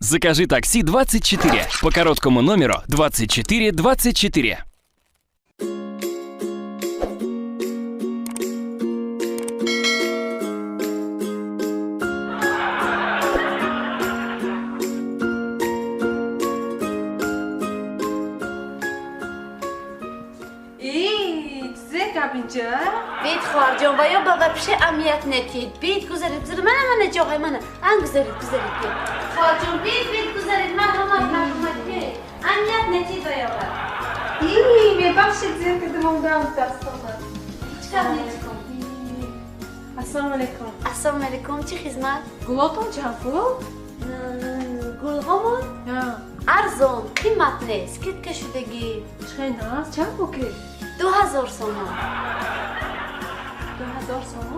Закажи такси 24 по короткому номеру 24 24. Инҷа? Бит, хоҳарҷон, ва ё ба вообще аҳамият нетиҳед. Бит, гузаред, гузаред, мана, мана ҷоҳай, мана ан, гузаред, гузаред, бит, хоҳарҷон, бит, бит, гузаред, марҳамат, марҳамат, бит, аҳамият нетиҳед ва ё ба. И, мебахшед, зер кардам, омадам, мутаассифона. Ҳеҷ гап нест. Ассалому алайкум. Ассалому алайкум, чӣ хизмат? Гулотон чанд пул? Гулҳомон арзон, қимат нест, скидка шудагӣ. Чӣ наст, чанд букет? 2000 сомон. 2000 сомон.